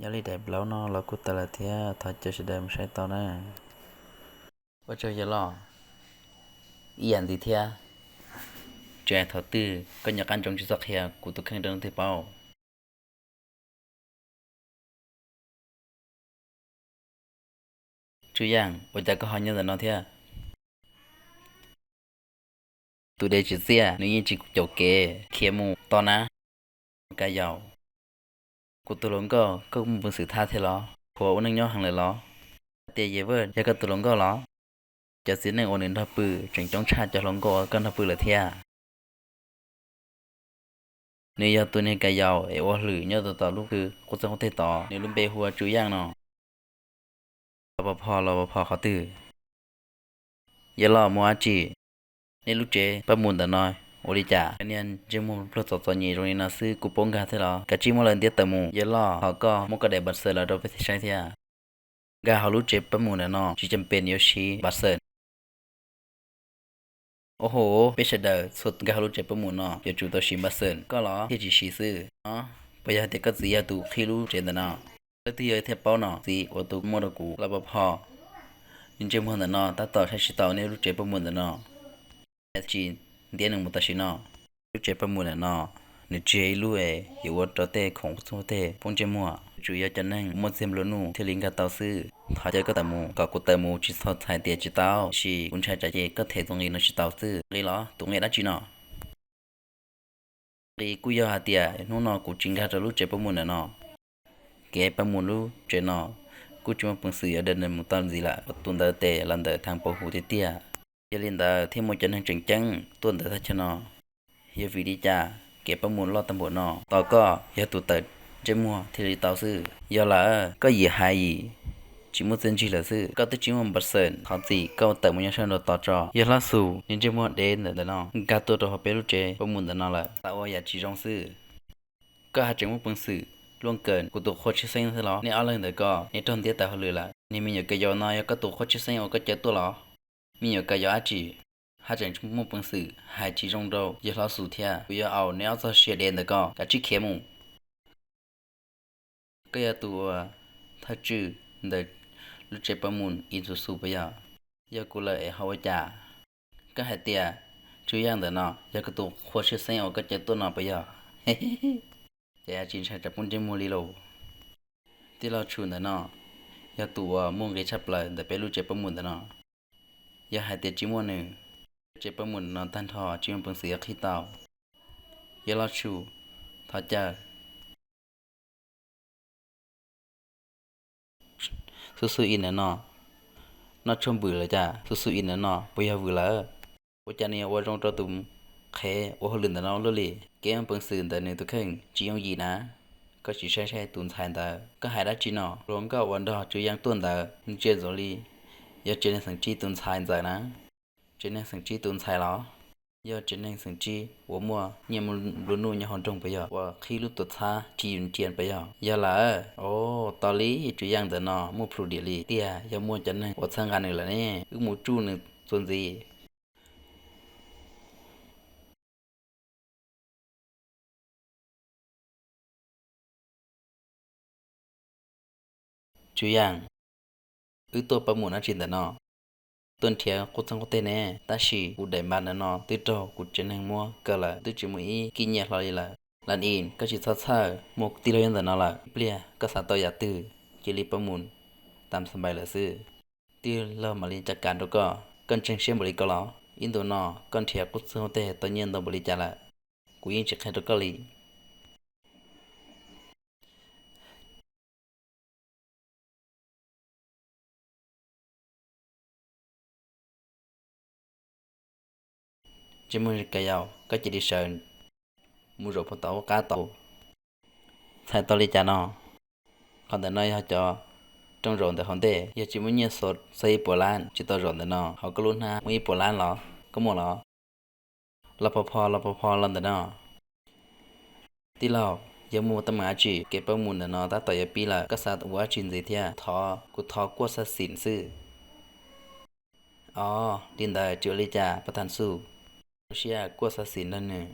Nyob li daim npawb no los kuj tawm lawm thiab, thov caw sawv daws mus saib tau na. Ua tsaug yawg loj, ib yam ntxiv thiab. Tsis hais thaum twg koj nco qab ntsoov tsis txhob qhia kuv tus kheej rau leej twg paub. Tswv Yaj, ua cas koj ho nyob ntawm no thiab? Tus dev tsim txiaj nws yeej tsis caum kev khiav mus to na. Ka Yaus, kuv tus hluas nkauj koj muaj peev xwm thab thiab los? Qhuav ua neej nyob heev lawm los? Hais tias Yawg Vaj yog koj tus hluas nkauj los? Cov txiv neej uas nws nrog pw tseem coob tshaj cov hluas nkauj uas koj nrog pw lawm thiab. Nws yog tus niag Ka Yaus es ua hauj lwm nyob rau tom lub kwj qub txeeg qub teg tod, nws lub npe hu ua Tswv Yaj no. Los pos phos los pos phos qhov twg? Yawg loj, mus dab tsi? Nej lub tsev pob mus ntawm no ua li cas cov niag ntsej muag pluag txom txom nyem zoo li no xwb kuj paub nkag thiab los? Kav tsij muab lawv ntiab tawm mus. Yawg loj, thov koj muab koj daim npav xawm los rau peb saib thiab. Nkag hauv lub tsev pob mus ntawm no tsis cam pem yuav siv npav xawm. Ua ho, peb sawv daws txhua nkag hauv lub tsev pob mus no yuav tsum tau siv npav xawm, koj los thiaj tsis siv xwb no. Puas yog hais tias koj txiv yog tus qhib lub tsev ntawm no? Leej twg yog thiaj paub no, txiv ua tus muab rau kuv. Los pos phos, nws ntsej muag ntawm no tab tom saib tsis taus nej lub tsev pob mus ntawm no. Tsis ntiab nws mus tam sim no. Lub tsev pob mus ntawm no nws tsis yog ib lub yuav ua rau tej khoom txhua tej poob ntsej muag, yuav tsum yog cov neeg muaj txiag nplua nuj thiaj li nkag tau xwb. Thov caw koj tawm mus kom kuv tawm mus tsis txhob txhais tias tsis tau, tiam sis kuv ntshai tsam ces koj them tus nqi no tsis tau xwb. Nqi los? Tus nqi dab tsi no? Nqi kuj yog hais tias hnub no kuv tsis nkag rau lub tsev pob mus ntawm no, kev pob mus lub tsev no kuj tsis muaj peev xwm yuav daws nws mus tau ntxiv lawm. Tus ntawd tes los ntawm thaj pov huv tiag tiag. Yog li ntawd thiaj muaj cov neeg tseem ceeb tuaj ntawm thaj chaw no. Yog vim li cas kev pob mus loj tag npaum no, tos koj yog tus tawm ntsej muag thiaj li tau xwb. Yog lawm koj yim hais yim, tsis muaj txiaj ntsig lawm xwb. Koj twb tsis muaj npav xawm, thov txim koj tawm mus nyob sab nraud tod tso. Yawg Hlob Xus, nws ntsej muag dev ntawm ntawm no nkag tuaj rau hauv peb lub tsev pob mus ntawm no lawm, xav ua yam tsis zoo xwb. Koj haj tseem muaj peev xwm luaj nkaws kuv tus qhua tshwj xeeb xwb los? Nej ob leeg ntawd ko, nej raug ntiab tawm hauj lwm lawm. Niag me nyuam Ka Yaus no yog koj tus qhua tshwj xeeb uas koj caw tuaj los? Me nyuam Ka Yaus dab tsi haj tseem muaj peev xwm hais tsis zoo rau Yawg Hlob Xus thiab? Kuv yuav aus neb ob txoj sia dev ntawm ko, kav tsij khiav mus. Koj yog tus uas thawj tswj ntawm lub tsev pob mus Ib Ntxwv Xus puas yog? Yog kuv lawm es ho ua cas? Koj hais tias Tswv Yaj ntawm no yog koj tus qhua tshwj xeeb uas koj caw tuaj no puas yog? Ces tsis ntshai tsam poob ntsej muag li lauj. Tij laug Tshum ntawm no yog tus uas muaj nqi tshaj plaws ntawm peb lub tsev pob mus ntawm no. Yog hais tias tsis muaj nws, lub tsev pob mus ntawm no tag nrho tsis muaj peev xwm yuav qhib tau. Yawg Hlob Tshum, thov caw. Xus Xus Ib ntawm no noj tshuaj vwm lawm cas? Xus Xus Ib ntawm no puas yog vwm lawm? Ua cas nws yuav ua zoo rau tus qhev ua hauj lwm ntawm no luaj li? Kev muaj peev xwm ntawm nws tus kheej tsis yooj yim na. Koj sim saib saib tus ntxhais ntawd, koj hais dab tsi no? Hluas nkauj uas nrog Tswv Yaj tuaj ntawd ntsia ntsoov li yog tsev neeg xeem Tsib tus ntxhais ntxawm na. Tsev neeg xeem Tsib tus ntxhais los? Yog tsev neeg xeem Tsib uas muaj nyiaj muaj nplua nuj nyob hauv nroog puas yog? Uas qhib lub tuam txhab Tsib Yus Ntias puas yog? Yog lawm. Os, tos li, Tswv Yaj ntawm no muaj plhus diam li tiag, yog muaj cov neeg uas txhawb nqa nws lawm ne, wb mus tsuj nws txuas ntxiv. Tswv Yaj, wb tuaj pob mus dab tsi ntawm no? Tuaj nrhiav qub txeeg qub teg ne, tab sis kuv daim npav ntawm no twb raug kuv tsev neeg muab kaw lawm, twb tsis muaj ib kib nyiaj hlo li lawm. Las Is, koj tsis txhob txhawj, muaj tij laug nyob ntawm no lawm, ib pliag koj xav tau yam twg cia li pob mus tas xas npais lawm xwb. Tij laug mam li coj kam rau koj. Koj ntseeg siab npaum li ko los? Ib ntus no koj nrhiav qub txeeg qub teg tau nyiaj ntau npaum li cas lawm? Kuv yeej tsis qhia rau koj li. Tsis muaj, Ka Yaus, koj cia li sawv mus zaum puag tom ub qab tod. Txhais tau li cas no? Qhov ntawm no yog cov rooj zaum ntawm hauv ntej, yog tsis muaj nyiaj xa ib puas lab tsis tau zaum ntawm no. Hauv koj lub hnab muaj ib puas lab los? Koj muaj los? Los pos phos, los pos phos los ntawm no. Tij laug, yog muaj teeb meem dab tsi? Kev pob mus ntawm no tab tom yuav pib lawm, koj xav ua dab tsi ntxiv thiab? Thov, kuv thov kuaj xab xim xwb. Os, li ntawd tsis ua li cas, Pab Thas Xus. Zoo siab kuaj xab xim nrog nws.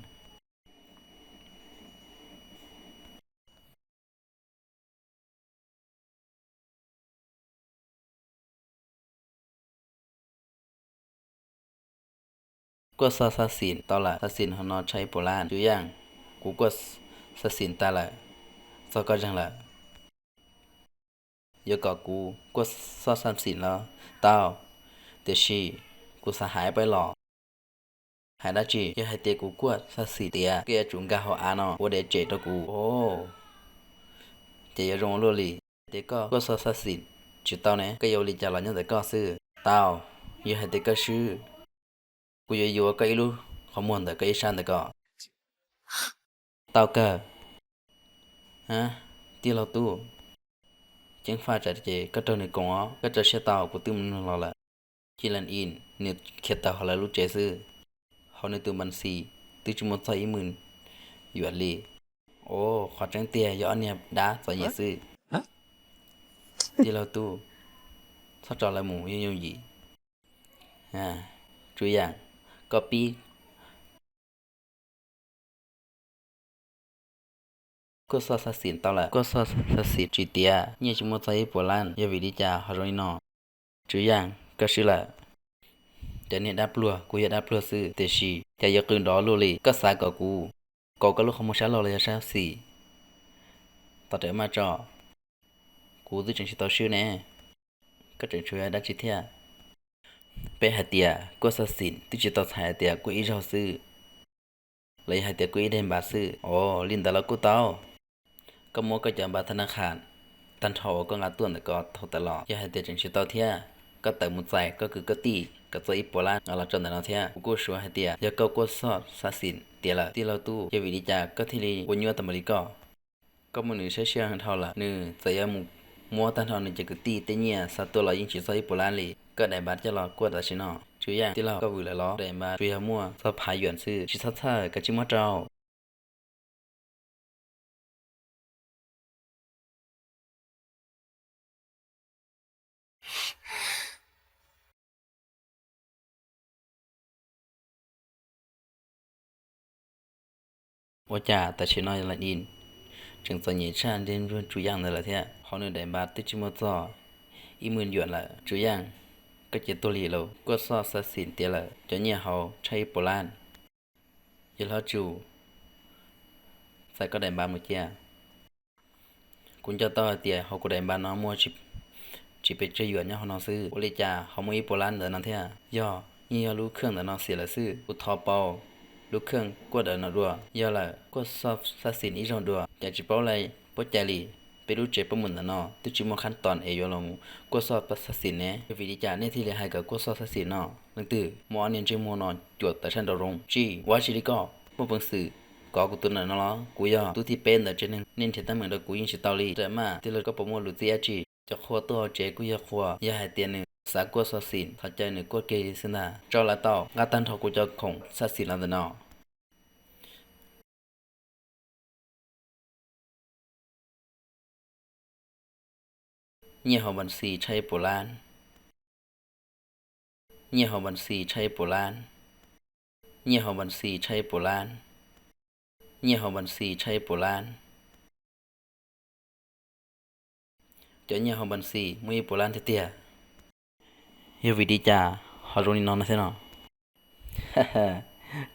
Kuaj Xoj xa xim tau lawm, xa xim hauv no tshaj ib puas lab. Tswv Yaj, kuv kuaj xa xim tas lawm, txog koj zeeg lawm. Yuav kom kuv kuaj Xoj xa xim los tau, tiam sis kuv xav hais peb los. Hais dab tsi? Yog hais tias kuv kuaj xa xim tiav, koj yuav tsum nkag hauv av no ua dev tsem rau kuv. Ces yuav zoo ua luaj li. Tias koj kuaj Xoj xa xim tsis tau ne, koj yuav ua li cas los nyob ntawm koj xwb. Tau, yog hais tias koj swb, kuv yuav yuav koj ib lub qhov muag ntawm koj ib sab ntawm ko. Tau kawg. Tij laug tub, ceev faj tsam ces koj raug nws koom os, koj tso siab tau, kuv twb mus nug los lawm. Ci Las In nws khiav tawm hauv lawv lub tsev xwb, hauv nws tus npas xis twb tsis muaj txog ib hmos yuam li. Os, qhov tseeb tiag yog ob niag dab txom nyem xwb. Tij laug tub, txhob tso lawv mus yooj yooj yim. Tswv Yaj, koj pib. Kuaj Xoj xa xim tau lawm, kuaj Xoj xa xim tsis tiav, nyiaj tsis muaj txog ib puas lab, yog vim li cas ho zoo li no? Tswv Yaj, koj swb lawm. Cov niag dab pluag, kuv yog dab pluag xwb, tiam sis cas yuav qw nrov luaj li. Koj xav kom kuv kaus koj lub qhov muag sab laug los yog sab xis? Tos rawm maj tso, kuv twb tseem tsis tau swb ne, koj tseem tshuav dab tsi thiab? Peb hais tias kuaj Xoj xim twb tsis tau txhais hais tias kuaj ib zaug xwb, los yog hais tias kuaj ib daim npav xwb. Os, li ntawd los kuj tau. Koj muab koj cov npav thab nab qhas tag nrho uas koj nqa tuaj ntawm ko thauj tawm los, yog hais tias tseem tsis tau thiab, koj tawm mus txais koj kwv koj tij kom txog ib puas lab los tso ntawm no thiab. Kuv kuj suav hais tias yog koj kuaj Xoj xa xim tiav lawm, tij laug tub, yog vim li cas koj thiaj li ua nyuaj tau npaum li koj? Koj muab nws saib sij hawm dhau lawm, nws txawm yuav mus muab tag nrho nws cov kwv tij tej nyiaj xa tuaj los yeej tsis txog ib puas lab li. Koj daim npav coj los kuaj tam sim no. Tswv Yaj, tij laug, koj vwm lawm los? Daim npav tsuas yog muaj txog phav yuam xwb, tsis txhob txhawj, kav tsij muab rau. Ua cas tam sim no Las In tseem txom nyem tshaj li Tswv Yaj ntawd lawm thiab? Hauv nws daim npav twb tsis muaj txog ib hmos yuam lawm. Tswv Yaj, koj cia tuag li lauj, kuaj Xoj xa xim tiav lawm, cov nyiaj hauv tshaj ib puas lab. Yawg Hlob Tsum, txais koj daim npav mus cia. Kuv nco tau hais tias hauv kuv daim npav no muaj tsis pes tsawg yuam nyob hauv no xwb, ua li cas ho muaj ib puas lab ntawm no thiab? Yog, yeej yog lub kheej ntawm no xiam lawm xwb. Kuv thov pauv lub kheej kuaj ntawm no dua. Yog lawm, kuaj Xoj xa xim ib zaug dua, cas tsis paub li, puab cai li. Peb lub tsev pob mus ntawm no twb tsis muaj khab toos es yuav los kuaj Xoj xa xim ne. Yog vim li cas nej thiaj li hais kom kuaj Xoj xa xim no? Leej twg muab ob niag ntsej muag no cuam tawm sab nraum zoov? Tsis ua tsi li koj. Muaj peev xwm kov kuv tus ntawm no los? Kuv yog tub thib peb ntawm tsev neeg, nej nrhiav teeb meem rau kuv yeej tsis tau li. Rawm maj, tij laug, koj puas muaj lus txiaj dab tsi? Cov qhua tuaj hauv tsev kuj yog qhua, yog hais tias nws xav kuaj xa xim, thov caw nws kuaj kiag li xwb ntag. Tso lawv tau, nqa tag nrho kuv cov khoom xa xim los ntawm no. Nyiaj hauv npas xis tshaj ib puas lab. Nyiaj hauv npas xis tshaj ib puas lab. Nyiaj hauv npas xis tshaj ib puas lab. Nyiaj hauv npas xis tshaj ib puas lab. Cov nyiaj hauv npas xis muaj ib puas lab tiag tiag. Yog vim li cas ho zoo li no no thiab no?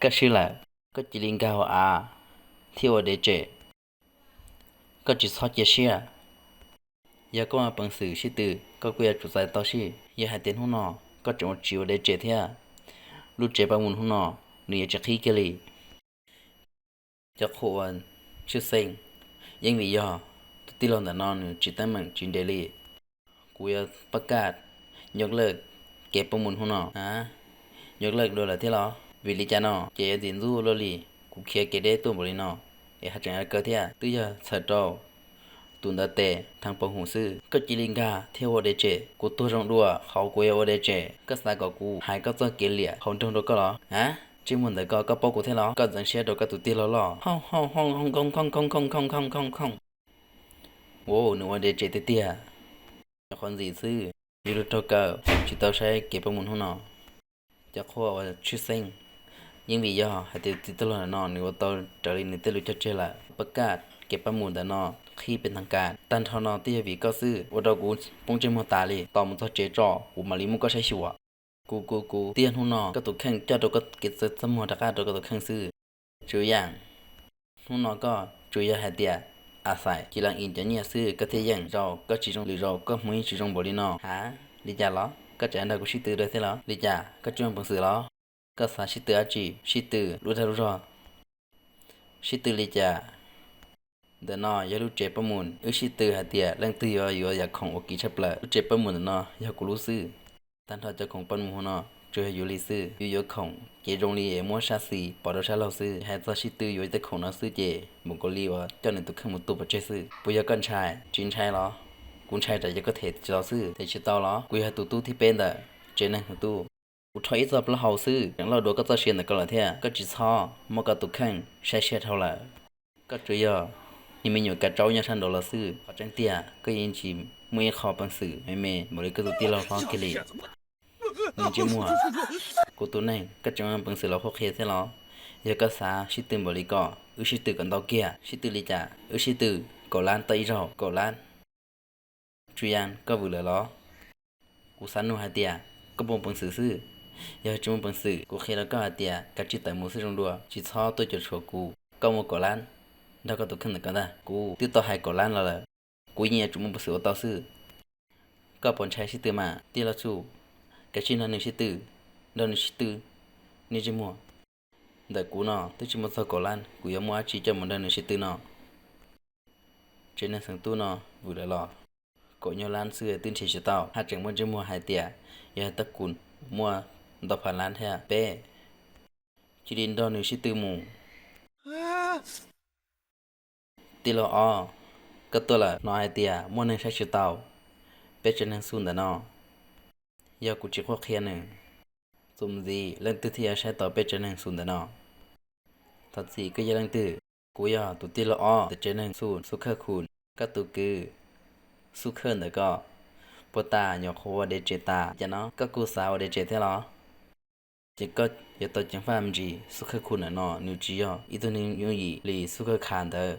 Koj swb lawm, koj cia li nkag hauv av thiab ua dev tsem. Koj tsis txhob cia siab. Yog koj muaj peev xwm sib tw, koj kuj yuav tsum txais tau sij. Yog hais tias hnub no koj tseem ua tsis ua dev tsem thiab, lub tsev pob mus hnub no nws yuav tsis qhib kiag li. Cov qhua uas tshwj xeeb, yeej vim yog tus tij laug ntawm no nws tsis teeb meem tsis nres li. Kuv yuav pab kaj nyuaj lawj kev pob mus hnub no. Nyuaj lawj dua lawm thiab los? Vim li cas no ces yuav ntxim ntxub luaj li, kuv khiav kev deb tuaj npaum li no es haj tseem kaw thiab. Twb yog txhawm rau tus ntawd tes thaj pov hum xwb, koj cia li nkag thiab ua dev tsem. Kuv tuag zoo dua qhov kuv yuav ua dev tsem, koj xav kom kuv hais koj txoj kev liam hauv nroog rau koj los? A, ntsej muag ntawm ko koj paub kuv thiab los? Koj ntxeev siab rau koj tus tij laug loj. Hoo hoo hoo hoo hoo hoo hoo hoo hoo hoo hoo. Wow, nws ua dev tsem tiag tiag. Cov qhua ntxim xwb, yuav luag raug kaw, tsis tau saib kev pob mus hnub no. Cov qhua uas tshwj xeeb, yeej vim yog hais tias tus tij laug no nws ua tau raws li nws tej lus cog tseg lawm. Pab kaj kev pob mus ntawm no qhib pes ntag kas, tag nrho no twb yog vim koj xwb ua rau kuv poob ntsej muag tas li. Tos mus txog tsev tso kuv mam li muab koj saib xyuas. Kuv, kuv, kuv twb yog hnub no koj tus kheej coj rau koj kev txaj muag rov qab rau koj tus kheej xwb. Tswv Yaj, hnub no koj tsuas yog hais tias a xais ci las ib cov nyiaj xwb koj thiaj yeej, zaum koj tsis zoo, lwm zaum koj hmoov yeej tsis zoo npaum li no. Hav, li cas los koj tseem nrog kuv sib tw dua thiab los? Li cas koj tsis muaj peev xwm los? Koj xav sib tw dab tsi? Sib tw lub dag lub zog, sib tw li cas? Ntawm no yog lub tsev pob mus, wb sib tw hais tias leej twg yuav yuav yam khoom uas kim tshaj plaws. Lub tsev pob mus ntawm no yog kuv lub xwb. Tag nrho cov khoom pob mus no tsuas yog yus li xwb. Yus yuav khoom ces zoo li muab sab xis pov rau sab laug xwb. Hais txog sib tw yuav tej khoom no xwb ces npaum nkaus li uas coj nws tus kheej mus tu pov tseg xwb. Puas yog koj ntshai? Tsis ntshai los? Kuv ntshai tsam yog koj them tsis tau xwb. Them tsis tau los? Kuv yog tus tub thib peb ntawm tsev neeg tus tub. Kuv rho ib txoj plaub hau xwb tseem loj dua koj txoj sia ntawm koj lawm thiab. Koj tsis txhob muab koj tus kheej saib siab dhau lawm. Koj tsuas yog ib me nyuam kav tsaub nyob sab nraud los xwb. Qhov tseeb tiag koj yeej tsis muaj ib qho peev xwm me me npaum li koj tus tij laug hlob kiag li. Niag ntsej muag, kuv tus neeg koj tseem muaj peev xwm los qhuab qhia thiab los? Yog koj xav sib tw npaum li ko, wb sib tw kom ntau kiag. Sib tw li cas? Wb sib tw kaum lab tau ib zaug, kaum lab. Tswv Yaj, koj vwm lawm los? Kuv xav nug hais tias koj muaj peev xwm xwb. Yog tsis muaj peev xwm kuv qhia rau koj hais tias kav tsij tawm mus xwb zoo dua, tsis txhob tuaj cuam tshuam kuv. Koj muaj kaum lab, nrog koj tus kheej ntawm ko ntag. Kuv twb tau hais kaum lab los lawm, kuv yeej yuav tsum muaj peev xwm ua tau xwb. Koj puas ntshai sib tw mas? Tij laug Txuj, kav tsij nrog nws sib tw, nrog nws sib tw. Niag ntsej muag, ntawm kuv no twb tsis muaj txog kaum lab, kuv yuav muaj dab tsi coj mus nrog nws sib tw no? Tsev neeg xeem tub no vwm lawm los? Kaum nyuag lab xwb twb nrhiav tsis tau, haj tseem muaj ntsej muag hais tias yog Tag Kus muaj ntau phav lab thiab. Peb cia li nrog nws sib tw mus. Tij laug Ob, koj tuaj lawm, hnov hais tias muaj neeg saib tsis taus peb tsev neeg xub ntawm no. Yog kuv tsis qhuab qhia nws, txuas ntxiv leej twg thiaj yuav saib tau peb tsev neeg xub ntawm no? Thov txim, koj yog leej twg? Kuv yog tus tij laug Ob ntawm tsev neeg xub, Xub Khawj Khum. Koj tus kwv Xub Khawj ntawm ko puag ta nyuam qhuav ua dev tsev tas, cas no koj kuj xav ua dev tsev thiab los? Ces koj yuav tau ceev faj me ntsis. Xub Khawj Khum ntawm no nws tsis yog ib tug neeg yooj yim li Xub Khawj Kham ntawd.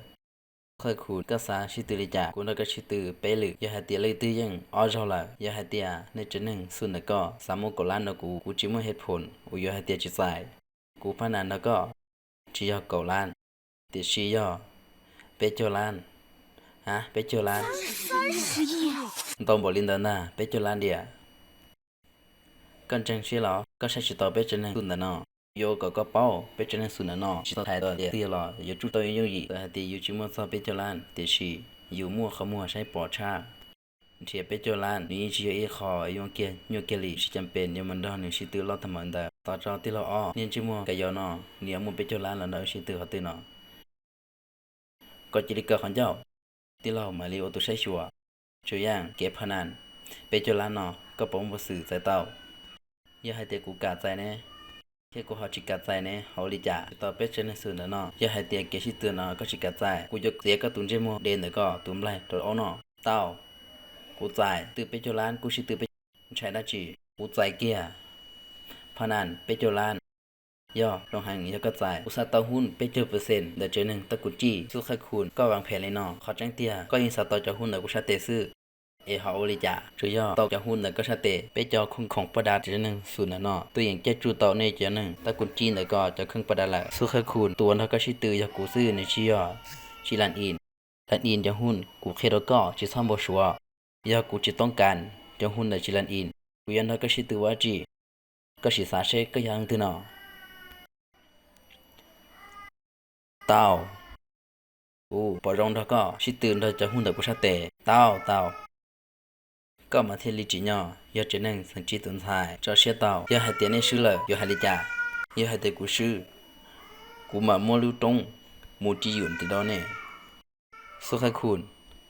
Xub Khawj Khum, koj xav sib tw li cas? Kuv nrog koj sib tw peb lwm, yog hais tias leej twg yeej ob zaug lawm. Yog hais tias nej tsev neeg xub ntawm ko xav muab kaum lab nrog kuv, kuv tsis muaj hej phoom uas yuav hais tias tsis txais. Kuv phab nas nrog koj tsis yog kaum lab, tiam sis yog peb caug lab. A, peb caug lab? Ntau npaum li ntawd ntag, peb caug lab diam. Koj ntseeg siab los? Koj saib tsis taus peb tsev neeg xub ntawm no? Yuav kom koj paub peb tsev neeg xub ntawm no tsis tau hais tias twg los yuav tsum tau yooj yim. Txawm hais tias yus tsis muaj txog peb caug lab, tiam sis yus muaj qhov muag saib pom tshaj. Nrhiav peb caug lab nws yeej tsis yog ib qho yuav kiag nyuaj kiag li. Tsis cas pes yuav mus nrog nws sib tw loj tag npaum ntawd. Tos tso tij laug Ob, niag ntsej muag ka yau no, nws yuav muaj peb caug lab los nrog wb sib tw qhov twg no? Koj cia li kaw qhov ncauj, tij laug mam li ua tus saib xyuas. Tswv Yaj, kev phaj nas peb caug lab no koj puas muaj peev xwm txais tau? Yog hais tias kuv kam txais ne, thiab kuv ho tsis kam txais ne, ho ua li cas? Tsis tau peb tsev neeg xub ntawm no. Yog hais tias kev sib tw no koj tsis kam txais, kuv yuav txiav koj tus ntsej muag dev ntawm koj tus nplaig rau aub no. Tau, kuv txais. Twb peb caug lab kuj sib tw peb, ntshai dab tsi? Kuv txais kiag phaj nas peb caug lab. Yog zoo heev yog koj txais. Kuv xav tau hub peb caug percent ntawm tsev neeg Tag Kus Tsij. Xub Khawj Khum, koj vas phem li no, qhov tseeb tiag koj yeej xav tau cov hub ntawm kuv sab tes xwb. Es ho ua li cas? Tsuas yog tau cov hub ntawm koj sab tes, peb cov khoom khoom poj dav tsev neeg xub ntawm no twb yeej caij tsuj tau nej cov neeg Tag Kus Tsij ntawm ko cov kheej poj dav lawm. Xub Khawj Khum, tus uas nrog koj sib tw yog kuv xwb, nws tsis yog Tsis Las Is. Las Is cov hub kuv qhia rau koj tsis txhob npau suav. Yog kuv tsis toob kas cov hub ntawm Tsis Las Is, kuv yuav nrog koj sib tw ua dab tsi? Koj sim xav seb koj yog leej twg no. Tau, kuv pom zoo nrog koj sib tw nrog cov hub ntawm kuv sab tes. Tau, tau. Koj mas thiaj li tsim nyog yog tsev neeg xeem Tsib tus ntxhais. Tso siab tau, yog hais tias nej swb lawm yuav hais li cas? Yog hais tias kuv swb, kuv mam muab lub roob mus ris yum tim do nej. Xub Khawj Khum,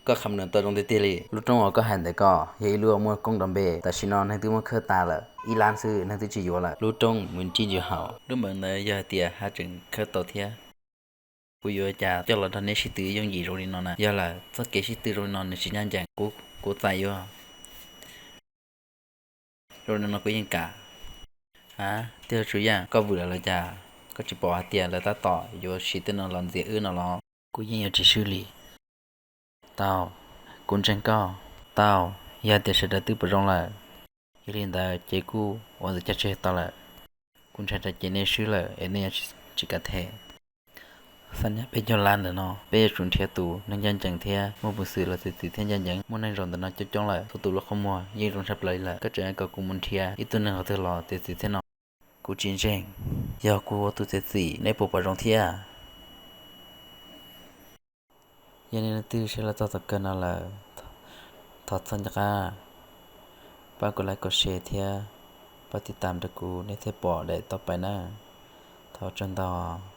koj qha mus tau zoo tiag tiag li. Lub roob uas koj hais ntawm ko yog ib lub uas muaj koob nrov npe, tam sim no neeg twb muab khawb tas lawm, ib lab xwb neeg twb tsis yuav lawm. Lub roob mus ris yum hauv lub meem ntawd yog hais tias haj tseem khawb tau thiab. Kuv yuav cas coj los nrog neb sib tw yooj yim zoo li no na? Yog lawm, txoj kev sib tw zoo li no nws tsis ncaj ncees. Kuv, kuv txais yuav zoo li no kuv yeej kam. A, tij laug Tswv Yaj, koj vwm lawm los cas? Koj tsis pom hais tias lawv tab tom yuav siv tej no los ntxias wb no los? Kuv yeej yuav tsis swb li. Tau, kuv ntseeg koj. Tau, yog tias sawv daws twb pom zoo lawm, Yog li ntawd ces kuj ua ntawm caj tseg tau lawm. Kuv ntshai tsam ces nej swb lawm es nej yuav tsis kam them. Xa nyab peb caug lab ntawm no peb yuav tsum nrhiav tus neeg ncaj ncees thiab muaj peev xwm los txiav txim thiab ncaj ncees. Muaj neeg zaum ntawm no coob coob lawm, txhua tus lub qhov muag yeej zoo tshaj plaws li lawm. Koj tseem kom kuv mus nrhiav ib tug neeg qhov twg los txiav txim thiab no? Kuv tsis ntseeg. Yog kuv ua tus txiav txim nej puas pom zoo thiab? Yog nej leej twg saib los txog thaum kawg no lawm, thov txog nco qab pab kom like kom share thiab pab tiv tam rau kuv nej thiaj pom daim tau pais na. Thov tsaug ntau.